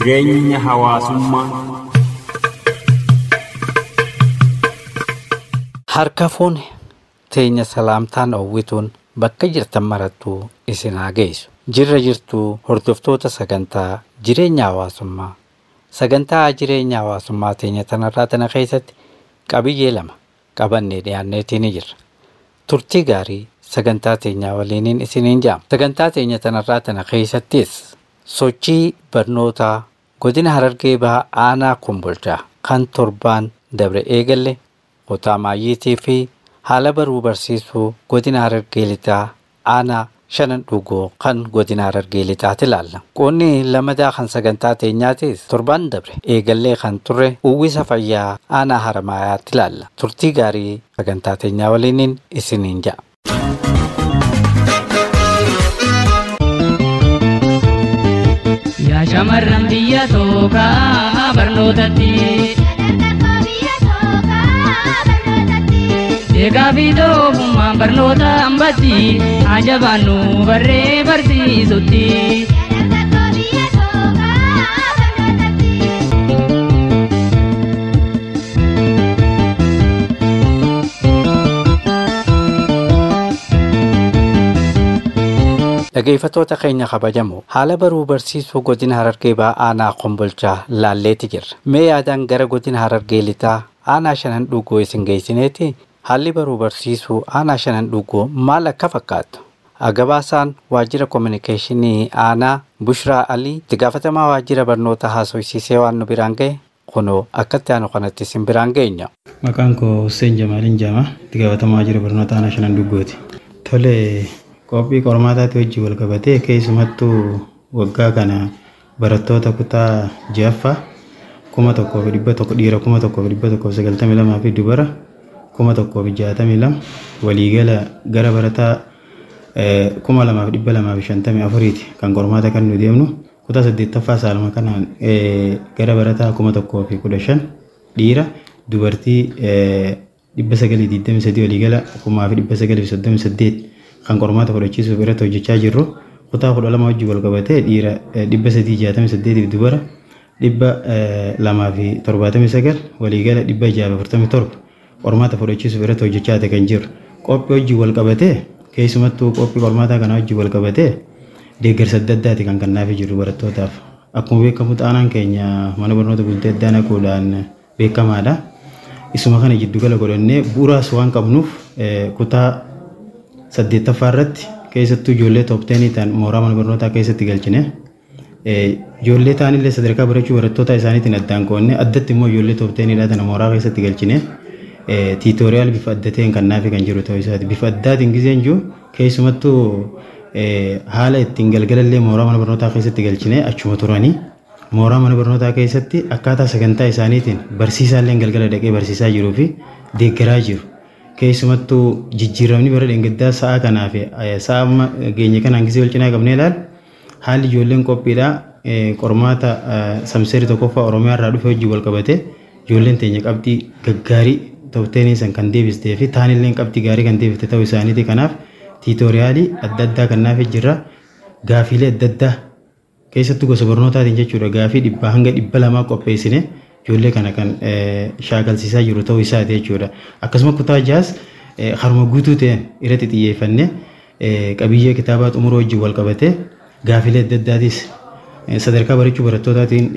Jireenya hawaasummaa. Harka fuune teenya salaamtaan oowwituun bakka jirtan marattuu isin haa geessu. Jirra jirtuu hordoftoota sagantaa jireenya hawaasummaa. Sagantaa jireenya hawaasummaa teenya tanarraa tana keessatti qabiyyee lama qabannee dhiyaanneetii ni jirra. Turtii gaarii sagantaa teenyaa waliiniin isiniin jaama. Sagantaa teenya tanarraa tana keessattis sochii barnootaa godina Harargee Bahaa aanaa Kombolchaa kan torbaan dabre eegalle kutaa maayyiitii fi haala baruu barsiisuu godina Harargee Lixaa aanaa Shanan Dhugoo kan godina Harargee Lixaati ilaalla. Qoonni lamadaa kan sagantaa teenyaatis torbaan dabre eegallee kan turre uwwisa fayyaa aanaa Haramaayaatti ilaalla. Turtii gaarii sagantaa teenyaa waliiniin isiniin ja'a. Yaa shamarran biyya tookaa barnootatti. Beekaa fi doofummaan barnoota hambatti ajabaannu barree barsiisutti. Dhaggeeffattoota keenya kabajamoo haala baruu barsiisuu godina Harargee Bahaa aanaa Kombolchaa laalleeti jirra. Mee yaadaan gara godina Harargee Lixaa aanaa Shanan Dhugoo isin geessineeti haalli baruu barsiisuu aanaa Shanan Dhugoo maal akka fakkaatu? Gabaasaan waajjira kominikeeshinii aanaa Bushraa Alii itti gaafatamaa waajjira barnoota haasofsiisee waan nu biraan ga'e kunoo akkatti aanu kanatti isin biraan geenya. Maqaan koo Hussein Jamaaliin jedhama. Itti gaafatamaa waajjira barnoota aanaa Shanan Dhugooti. Tole, qophii qormaataatti wajjin wal qabatee keessumattuu waggaa kana barattoota kutaa ja'affaa 1100 dhiira 1192 fi dubara 1062 waliigala gara barataa 2254 kan qormaata kan nu deemnu kutaa saddeettaffaa saaluma kanaan gara barataa 1015 dhiira dubartii 923 waliigala 1938 kan qormaata fudhachiisuuf irratti hojjechaa jirru kutaa 12 wajjin wal qabatee dhiira 368 fi dubara 279 waliigala 647 qormaata fudhachiisuuf irratti hojjechaa kan jiru. Qophii wajjin wal qabatee keessumattuu qophii qormaataa kana wajjin wal qabatee deeggarsa adda addaati kan kennaafii jiru barattootaaf. Akkuma beekamu aanaan keenya mana barnoota bultee addaa naquudhaan beekamaadha. Isuma kana jiddugala godhannee bu'uuraas waan qabnuuf kutaa saddeettaffaa irratti keessattuu ijoollee toopteenii ta'an mooraa mana barnootaa keessatti galchine. Ijoollee ta'anillee sadarkaa barachuu barattoota isaaniitiin addaan qoodne addatti immoo ijoollee toopteeniidhaa tana mooraa keessatti galchine. Tiitooriyaal bifa adda ta'een kennaafii kan jiru ta'uu isaati. Bifa addaatiin gizeen jiru keessumattuu haala ittiin galgalallee mooraa mana barnootaa keessatti galchine achuma turanii mooraa mana barnootaa keessatti akkaataa sagantaa isaaniitiin barsiisaallee galgala dhaqee barsiisaa jiruu fi deeggaraa jiru. Keessumattuu jijjiiramni bara dheengaddaa sa'a kanaa fi sa'a amma geenye kanaan gisee wal cinaa qabnee ilaalu haalli ijoolleen qophiidhaa qormaata samseeri tokkoffaa Oromiyaa irraa dhufe wajjin wal qabatee ijoolleen teenya qabxii gaggaarii toopteenii san kan deebistee fi taanilleen qabxii gaarii kan deebiste ta'uu isaaniiti. Kanaaf tiitooriyaalii adda addaa kennaafii jirra. Gaafiilee adda addaa keessattuu gosa barnootaatiin jechuudha gaafii 100 hanga 200 qopheessine ijoollee kana kan shaakalsiisaa jiru ta'uu isaati jechuudha. Akkasuma kutaa jahaas haruma guutuu ta'een irratti xiyyeeffannee qabiyyee kitaabaa xumuruu wajjin wal qabatee gaafiilee adda addaatis sadarkaa barachuu barattootaatiin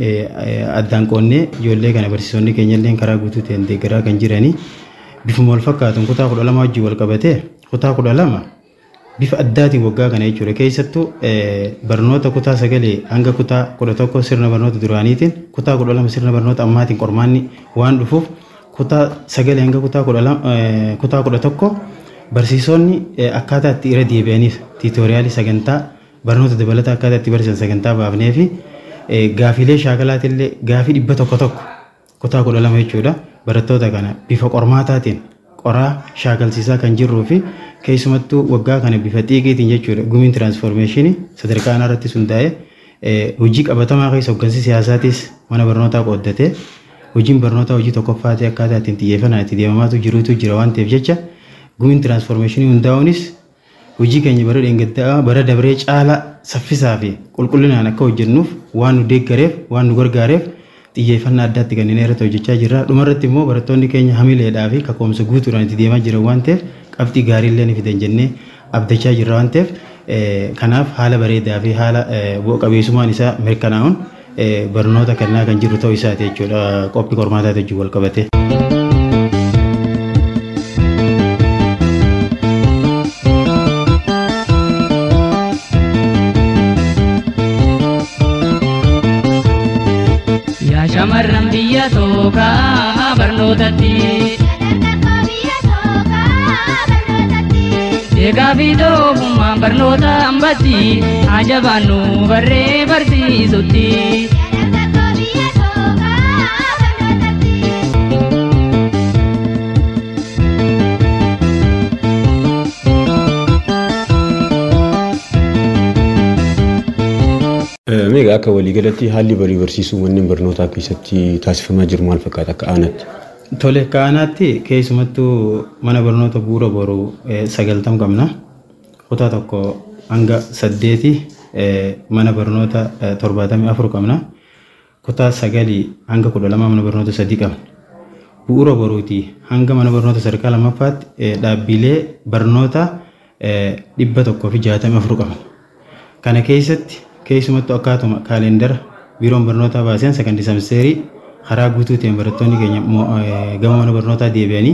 addaan qoonnee ijoollee kana barsiisonni keenyallee karaa guutuu ta'een deeggaraa kan jiranii bifuma wal fakkaatuun kutaa 12 wajjin wal qabatee kutaa 12 bifa addaatiin waggaa kana jechuudha. Keessattuu barnoota kutaa 9 hanga kutaa 11 sirna barnoota duraaniitiin kutaa 12 sirna barnoota ammaatiin qormaanni waan dhufuuf kutaa 9 hanga kutaa 12 kutaa 11 barsiisonni akkaataa itti irra deebi'aniif tiitooriyaalii sagantaa barnoota dabalataa akkaataa itti barsiisan sagantaa baafnee fi gaafiilee shaakalaatillee gaafii 101 kutaa 12 jechuudha. Barattoota kana bifa qormaataatiin qoraa shaakalsiisaa kan jirruu fi keessumattuu waggaa kana bifa xiiqiitiin jechuudha. Gumiin tiraansfoormeeshinii sadarkaa aanaa irratti hundaa'ee hojii qabatamaa keessa hooggansi siyaasaatis mana barnootaa qooddatee hojiin barnootaa hojii tokkoffaa ta'e akkaataa ittiin xiyyeeffannaan itti deemamaatu jiruutu jira waan ta'eef jecha gumiin tiraansfoormeeshinii hundaa'uunis Hojii keenya bara dheengaddaa bara dabree caalaa saffisaa fi qulqullinaan akka hojjennuuf waan nu deeggareef waan nu gargaareef xiyyeeffannaa addaatti kanneen irratti hojjechaa jirra. Dhumarratti immoo barattoonni keenya hamileedhaa fi kaka'umsa guutuudhaan itti deemaa jiran waan ta'eef qabxii gaariillee ni fidan jennee abdachaa jirra waan ta'eef kanaaf haala bareedaa fi haala bu'a qabeessummaan isaa mirkanaa'uun barnoota kennaa kan jiru ta'uu isaati jechuudha qophii qormaataa wajjin wal qabate. Yaa shamarran biyya tookaa barnootatti. Eegaa fi doofummaan barnoota hambatti ajabaannu barree barsiisutti. Meeqa akka waliigalatti haalli barii barsiisuu manneen barnootaa keessatti taasifamaa jiru maal fakkaata akka aanaatti? Tole akka aanaatti keessumattuu mana barnoota bu'uura boruu 90 qabna. Kutaa 1 hanga 8 mana barnoota 74 qabna. Kutaa 9 hanga 12 mana barnoota 3 qabna. Bu'uura boruutii hanga mana barnoota sadarkaa lammaffaatti dhaabbilee barnoota 164 qabna. Kana keessatti keessumattuu akkaatuma kaalendara biiroon barnootaa baaseen sakandii samseerii karaa guutuu ta'een barattoonni keenya gama mana barnootaa deebi'anii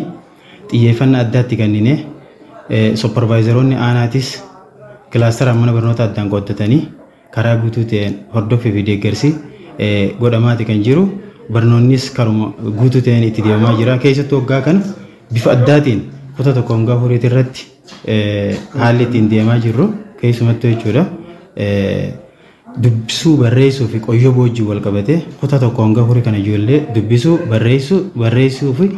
xiyyeeffannaa addaatti kenninee supparvaayizaroonni aanaatis kilaasteraan mana barnootaa addaan qooddatanii karaa guutuu ta'een hordoffii fi deeggarsi godhamaati kan jiru. Barnoonnis karuma guutuu ta'een itti deemaa jira. Keessattuu waggaa kana bifa addaatiin kutaa 1 hanga 4 irratti haalli ittiin deemaa jirru keessumattuu jechuudha. Dubbisuu barreessuu fi qoyyoboo wajjin wal qabatee kutaa 1 hanga 4 kana ijoollee dubbisuu barreessuu fi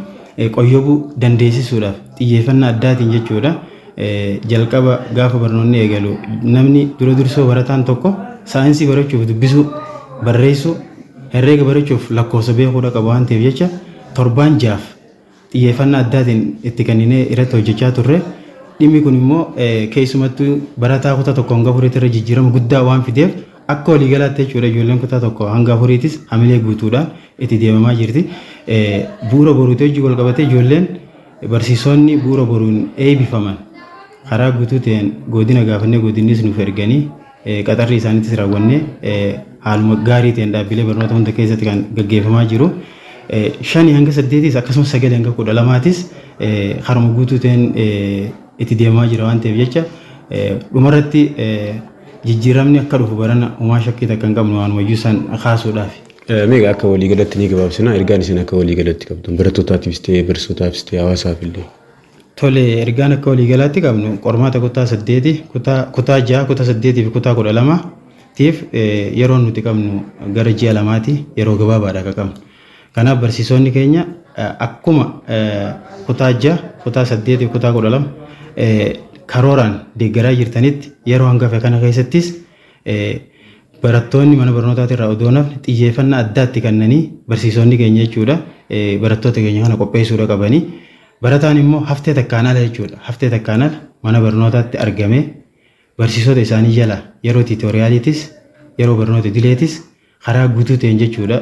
qoyyobuu dandeessisuudhaaf xiyyeeffannaa addaatiin jechuudha. Jalqaba gaafa barnoonni eegalu namni dura dursoo barataan tokko saayinsii barachuuf dubbisuu barreessuu herreega barachuuf lakkoofsa beekuudha qaba waan ta'eef jecha torbaan 6 xiyyeeffannaa addaatiin itti kenninee irratti hojjechaa turre. Dhimmi kun immoo keessumattuu barataa kutaa 1 hanga 4 irra jijjiirama guddaa waan fideef akka waliigalaatti jechuudha ijoolleen kutaa 1 hanga 4tis hamilee guutuudhaan itti deemamaa jirti. Bu'uura boruutii wajjin wal qabatee ijoolleen barsiisonni bu'uura boruun eebbifaman karaa guutuu ta'een godina gaafannee godinnis nuuf erganii qaxarri isaaniittis raawwannee haaluma gaarii ta'een dhaabbilee barnoota hunda keessatti kan gaggeeffamaa jiru. 5 hanga 8 akkasumas 9 hanga 12tis haruma guutuu ta'een itti deemaa jira waan ta'eef jecha dhumarratti jijjiiramni akka dhufu barana uumaa shakkii takka hin qabnu waan wayyuu san kaasuudhaaf. Meeqa akka waliigalatti ni gabaabsina ergaan isin akka waliigalatti qabdu barattootaafis ta'ee barsiisotaafis ta'ee hawaasaaf illee. Tole ergaan akka waliigalaatti qabnu qormaata kutaa 8 kutaa 6 kutaa 8 fi kutaa 12 tiif yeroo nuti qabnu gara ji'a 2ti yeroo gabaabaadha akka qabnu. Kanaaf barsiisonni keenya akkuma kutaa 6 kutaa 8 fi kutaa 12 karooraan deeggaraa jirtanitti yeroo hangafa kana keessattis barattoonni mana barnootaati irraa odoo nafni xiyyeeffannaa addaatti kennanii barsiisonni keenya jechuudha barattoota keenya kana qopheessuudha qabanii. Barataan immoo haftee takkaan ala jechuudha haftee takkaan ala mana barnootaatti argamee barsiisota isaanii jala yeroo tiitooriyaaliitis yeroo barnoota idileetis karaa guutuu ta'een jechuudha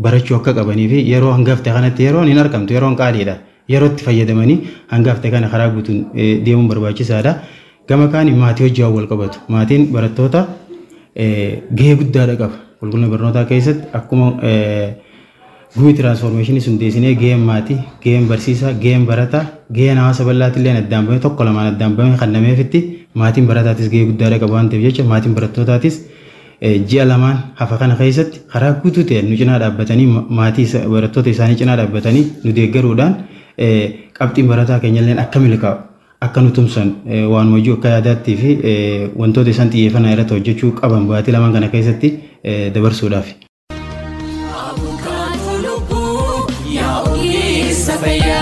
barachuu akka qabanii fi yeroo hangafte kanatti yeroon hin argamtu yeroon qaaliidha. Yeroo itti fayyadamanii hangafte kana karaa guutuun deemuun barbaachisaadha. Gama kaan maatii hojii wal qabatu. Maatiin barattoota gahee guddaadha qaba. Qulqullina barnootaa keessatti akkuma gumii tiraansfoormeeshinii sun deessinee gaheen maatii, gaheen barsiisaa, gaheen barataa, gaheen hawaasa bal'aatti illee addaan bahee tokko lamaan addaan bahee kennameefitti maatiin barataatis gahee guddaadha qaba waan ta'eef jecha maatiin barattootaatis ji'a 2 hafa kana keessatti karaa guutuu ta'een nu cinaa dhaabbatanii maatii barattoota isaanii cinaa dhaabbatanii nu deeggaruudhaan qabxiin barataa keenya illee akka milkaa'u akka nu tumsan waan hojii akka yaadaattii fi wantoota isaan xiyyeeffannaa irratti hojjechuu qaban baatii 2 kana keessatti dabarsuudhaaf. Abukaatu lubbuu yaa ogeessa fayyaa.